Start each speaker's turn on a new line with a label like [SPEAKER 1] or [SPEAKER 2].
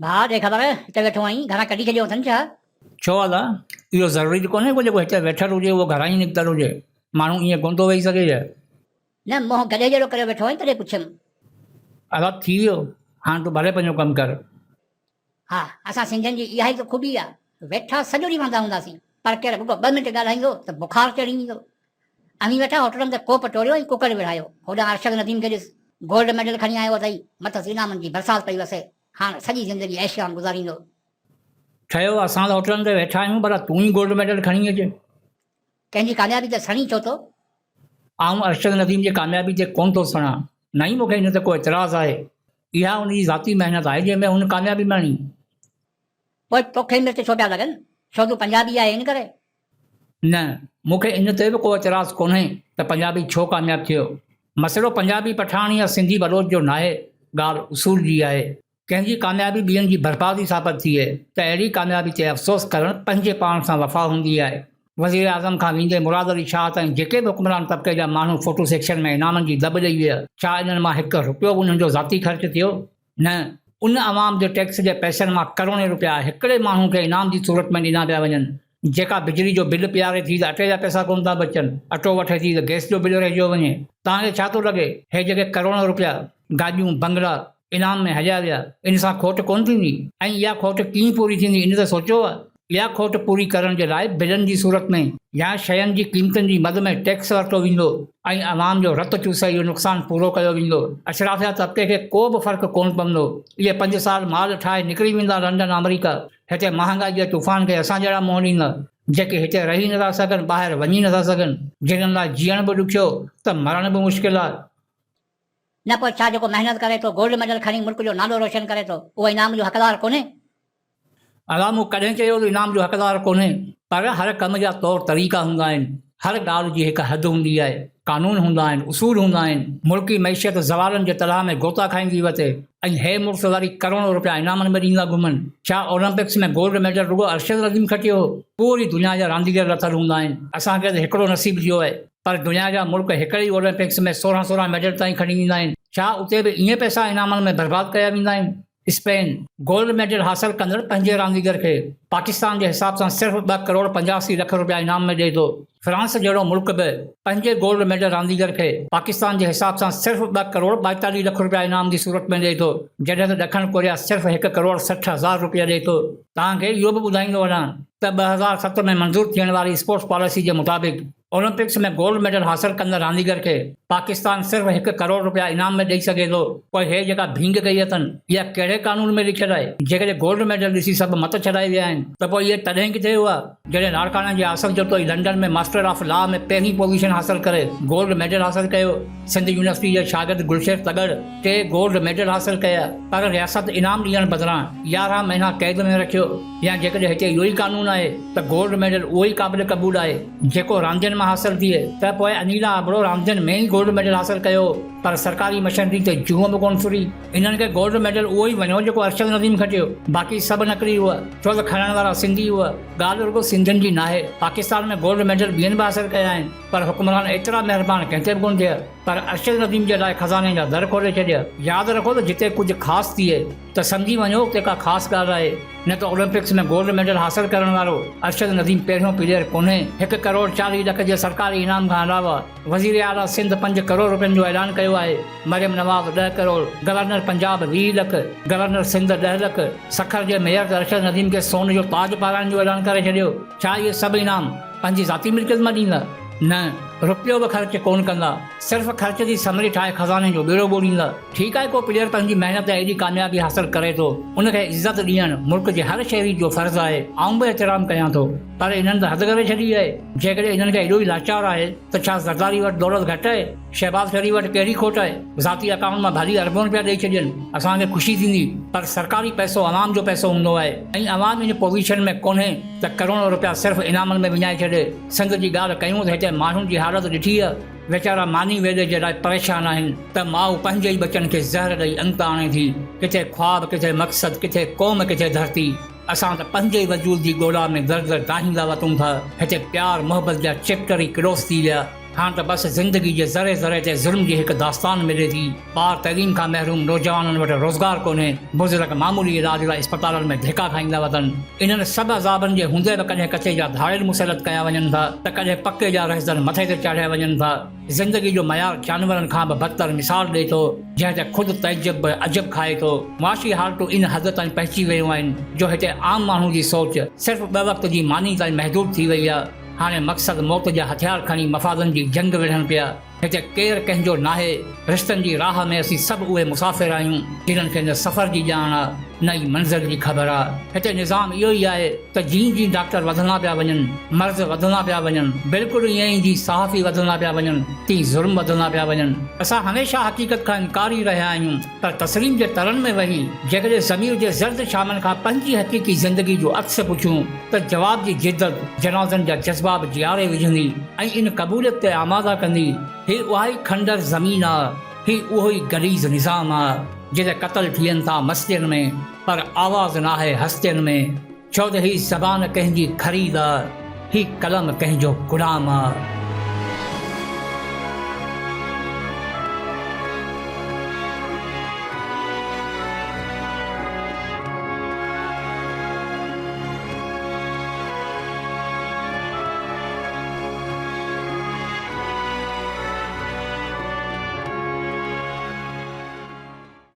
[SPEAKER 1] ڀاء ڏي خبر، هتي ويٺو آهين، گهران ڪڍي ڇڏيو اٿن ڇا؟
[SPEAKER 2] ڇو ادا، اهو ضروري ته ڪونهي ڪو جيڪو هتي ويٺل هجي اهو گهران ئي نڪتل هجي. ماڻهو ائين ڪونه ٿو ويهي سگهي ڇا؟
[SPEAKER 1] نه، منهن گڏهه جهڙو ڪريو ويٺو آهين تڏهن پڇيم.
[SPEAKER 2] ادا ٿي ويو، هاڻ تون ڀلي پنهنجو ڪم ڪر.
[SPEAKER 1] ها، اسان سنڌين جي اها ئي ته خوبي آ، ويٺا سڄو ڏينهن واندا هونداسين، پر ڪير رڳو ٻه منٽ ڳالهائيندو ته بخار چڙهي ويندو. اوهين ويٺا هوٽلن تي ڪوپ ٽوڙيو ۽ ڪڪڙ وڙهايو. هوڏانهن ارشد نديم کي ڏس، گولڊ ميڊل کڻي آيو اٿئي، مٿس انعامن جي برسات پئي وسي، هاڻ سڄي زندگي عيش سان گذاريندو.
[SPEAKER 2] ٺهيو، اسان ته هوٽلن تي ويٺا آهيون، ڀلا تون ئي گولڊ ميڊل کڻي اچ.
[SPEAKER 1] ڪنهن جي ڪاميابي تي سڻين ڇو ٿو؟
[SPEAKER 2] آئون ارشد نديم جي ڪاميابي تي ڪونه ٿو سڻان، نه ئي مون کي ان تي ڪو اعتراض آهي. اها هن جي ذاتي محنت آهي جنهن ۾ هن ڪاميابي ماڻي.
[SPEAKER 1] پوء توکي مرچ ڇو پيا لڳن؟ ڇو تون پنجابي آهين ان ڪري؟
[SPEAKER 2] نه، مون کي ان تي به ڪو اعتراض ڪونهي ته پنجابي ڇو ڪامياب ٿيو. مسئلو پنجابي پٺاڻ يا سنڌي بلوچ جو ناهي، ڳالهه اصول جي آهي. ڪنهن جي ڪاميابي ٻين جي بربادي ثابت ٿئي ته اهڙي ڪاميابي تي افسوس ڪرڻ پنهنجي پاڻ سان وفا هوندي آهي. وزيراعظم کان ويندي مراد علي شاهه تائين جيڪي به حڪمران طبقي جا ماڻهو فوٽو سيڪشن ۾ انعامن جي دٻ ڏئي ويا، ڇا انهن مان هڪ رپيو به انهن جو ذاتي خرچ ٿيو؟ نه، ان عوام جي ٽيڪس جي پئسن مان ڪروڙين رپيا هڪڙي ماڻهو کي انعام جي صورت ۾ ڏنا پيا وڃن. جيڪا بجلي جو بل پياري ٿي ته اٽي جا پئسا ڪونه ٿا بچن، اٽو وٺي ٿي ته گئس جو بل رهجيو وڃي. توهان کي ڇا ٿو لڳي، هي جيڪي ڪروڙين رپيا، گاڏيون، بنگلا انعام ۾ هليا ويا، ان سان کوٽ ڪونه ٿيندي؟ ۽ اها کوٽ ڪيئن پوري ٿيندي ان تي سوچيو؟ اها کوٽ پوري ڪرڻ جي لاء بلن جي صورت ۾ يا شين جي قيمتن جي مد ۾ ٽيڪس ورتو ويندو ۽ عوام جو رت چوسي اهو نقصان پورو ڪيو ويندو. اشرافيه طبقي کي ڪو به فرق ڪونه پوندو. اهي پنج سال مال ٺاهي نڪري ويندا لنڊن آمريڪا. هتي مهانگائي جي طوفان کي اسان جهڙا منهن ڏيندا، جيڪي هتي رهي نٿا سگهن، ٻاهر وڃي نٿا سگهن، جنھن لاء جيئڻ به ڏکيو ته مرڻ به مشڪل آهي.
[SPEAKER 1] نه پوء ڇا جيڪو محنت ڪري ٿو، گولڊ ميڊل کڻي ملڪ جو نالو روشن ڪري ٿو، اهو انعام جو حقدار ڪونهي؟
[SPEAKER 2] ادا مون ڪڏهن چيو ته انعام جو حقدار ڪونهي، پر هر ڪم جا طور طريقا هوندا آهن، هر ڳالهه جي هڪ حد هوندي آهي، قانون هوندا آهن، اصول هوندا آهن، ملڪي معيشت زوالن جي تلاء ۾ غوطا کائيندي وتي ۽ هي مڙس وري ڪروڙون روپيا انعامن ۾ ڏيندا گهمن. ڇا اولمپڪس ۾ گولڊ ميڊل رڳو ارشد نديم کٽيو هو؟ پوري دنيا جا رانديگر لٿل هوندا آهن، اسان کي ته هڪڙو نصيب ٿيو آهي، پر دنيا جا ملڪ هڪڙي ئي اولمپڪس ۾ سورهن سورهن ميڊل تائين کڻي ويندا آهن، ڇا اتي به ائين پئسا انعامن ۾ برباد ڪيا ويندا آهن؟ اسپين، گولڊ ميڊل حاصل ڪندڙ پنهنجي رانديگر کي پاڪستان جي حساب سان صرف ٻه ڪروڙ 85 لک رپيا انعام ۾ ڏئي ٿو. فرانس جهڙو ملڪ به پنهنجي گولڊ ميڊل رانديگر کي پاڪستان جي حساب سان صرف ٻه ڪروڙ 42 لک رپيا انعام جي صورت ۾ ڏئي ٿو، جڏهن ته ڏکڻ ڪوريا صرف هڪ ڪروڙ 60 هزار رپيا ڏئي ٿو. توهان کي اهو به ٻڌائيندو هلان ته 2007 ۾ منظور ٿيڻ واري اسپورٽس پاليسي جي مطابق اولمپڪس ۾ گولڊ ميڊل حاصل ڪندڙ رانديگر کي پاڪستان صرف هڪ ڪروڙ رپيا انعام ۾ ڏئي سگهي ٿو. پوء هي جيڪا ڀينگ ڪئي اٿن، اها ڪهڙي قانون ۾ لکيل آهي؟ جيڪڏهن گولڊ ميڊل ڏسي سڀ مت ڇڏائي ويا آهن ته پوء اهي تڏهن ڪٿي هئا، جڏهن لاڙڪاڻي جي Asif Jatoi London ۾ master of law ۾ پهرين پوزيشن حاصل ڪري گولڊ ميڊل حاصل ڪيو. سنڌ يونيورسٽي جي شاگرد گلشير تڳڙ ٽي گولڊ ميڊل حاصل ڪيا پر رياست انعام ڏيڻ بدران 11 مهينا قيد ۾ رکيو يا جيڪڏهن هتي اهو ئي قانون آهي ته گولڊ ميڊل اهو ئي قابل قبول آهي جيڪو راندين مان حاصل ٿئي ته پوء انيلا ابڙو راندين ۾ ئي گولڊ ميڊل حاصل ڪيو پر سرڪاري مشنري تي جونء به ڪونه سري. انهن کي گولڊ ميڊل اهو ئي وڃو جيڪو ارشد نديم کٽيو باقي سڀ نقلي هئا ڇو ته کڻڻ وارا سنڌي هئا. ڳالهه رڳو سنڌين جي ناهي پاڪستان ۾ گولڊ ميڊل ٻين به حاصل ڪيا آهن پر حڪمران ايترا مهربان ڪنهن تي به ڪونه ٿيا. پر ارشد نديم جي لاء خزاني جا در کولي ڇڏيا. ياد رکو ته جتي ڪجهه خاص ٿئي ته سمجهي وڃو اتي ڪا خاص ڳالهه آهي، نه ته اولمپڪس ۾ گولڊ ميڊل حاصل ڪرڻ وارو ارشد نديم پهريون پليئر ڪونهي. هڪ ڪروڙ 40 لک جي سرڪاري انعام کان علاوه وزيراعليٰ سنڌ پنج ڪروڙ رپين جو اعلان ڪيو آهي، مريم نواز ڏهه ڪروڙ، گورنر پنجاب 20 لک، گورنر سنڌ ڏهه لک، سکر جي ميئر ته ارشد نديم کي سون جو تاج پارائڻ جو اعلان ڪري ڇڏيو. ڇا اهي سڀ انعام پنهنجي ذاتي ملڪيت مان ڏيندا؟ نه، رپيو به خرچ ڪونه ڪندا، صرف خرچ جي سمري ٺاهي خزاني جو ٻيڙو ٻوڙيندا. ٺيڪ آهي ڪو پليئر پنهنجي محنت ۽ ايڏي ڪاميابي حاصل ڪري ٿو، ان کي عزت ڏيڻ ملڪ جي هر شهري جو فرض آهي، آئون به احترام ڪيان ٿو، پر انهن ته حد ڪري ڇڏي آهي، جيڪڏهن انهن کي ايڏو ئي لاچار آهي ته ڇا زرداري وٽ دولت گهٽ آهي؟ شهباز شريف وٽ ڪهڙي کوٽ آهي؟ ذاتي اڪائونٽ مان ڀلي اربون رپيا ڏئي ڇڏين، اسان کي خوشي ٿيندي، پر سرڪاري پئسو عوام جو پئسو هوندو آهي ۽ عوام ان پوزيشن ۾ ڪونهي ته ڪروڙون رپيا صرف انعامن ۾ وڃائي ڇڏي. سنڌ جي ڳالهه ڪيون ته هتي ماڻهن جي حالت ڏٺي آ، ويچارا ماني ويلي جي لاء پريشان آهن ته ماء پنهنجي ئي ٻچن کي زهر ڏئي انت آڻي ٿي. ڪٿي خواب، ڪٿي مقصد، ڪٿي قوم، ڪٿي ڌرتي. اسان ته پنهنجي ئي وجود جي ڳولا ۾ در در دانهيندا وتون ٿا. هتي پيار محبت جا چيپٽر ئي ڪلوز ٿي ويا. هاڻ ته بس زندگي جي ذري ذري تي ظلم جي هڪ داستان ملي ٿي. ٻار تعليم کان محروم، نوجوانن وٽ روزگار ڪونهي، بزرگ معمولي علاج لاء اسپتالن ۾ ڌڪا کائيندا وتن. انهن سڀ عذابن جي هوندي به ڪڏهن ڪچي جا ڌاڙيل مسلط ڪيا وڃن ٿا ته ڪڏهن پڪي جا رهزن مٿي تي چاڙهيا وڃن ٿا. زندگي جو معيار جانورن کان به بدتر مثال ڏئي ٿو، جنهن تي خود تعجب به عجب کائي ٿو. معاشي حالتون ان حد تائين پهچي ويون آهن جو هتي عام ماڻهو جي سوچ صرف ٻه وقت جي ماني تائين محدود ٿي وئي آهي. هاڻي مقصد موت جا هٿيار کڻي مفادن جي جنگ وڙهن پيا. هتي ڪير ڪنهن جو ناهي. رشتن جي راهه ۾ اسين سڀ اهي مسافر آهيون، جنھن کي نه سفر جي ڄاڻ آ، نه ئي منزل جي خبر آ. هتي نظام اهو ئي آهي ته جيئن جيئن ڊاڪٽر وڌندا پيا وڃن، مرض وڌندا پيا وڃن، بلڪل ائين ئي جيئن صحافي وڌندا پيا وڃن، تيئن ظلم وڌندا پيا وڃن. اسان هميشه حقيقت کان انڪاري رهيا آهيون، پر تسليم جي ترن ۾ وهي جيڪڏهن ضمير جي زرد شامن کان پنهنجي حقيقي زندگي جو عڪس پڇون ته جواب جي جدت جنازن جا جذبا به جياري وجهندي ۽ ان قبوليت تي آماده ڪندي، هي اها ئي کنڊر زمين آ، هي اهو ئي غليظ نظام آ، جتي قتل ٿين ٿا مستين ۾، پر آواز ناهي هستين ۾، ڇو ته هي زبان ڪنهن جي خريد آ، هي قلم ڪنهن جو غلام آ.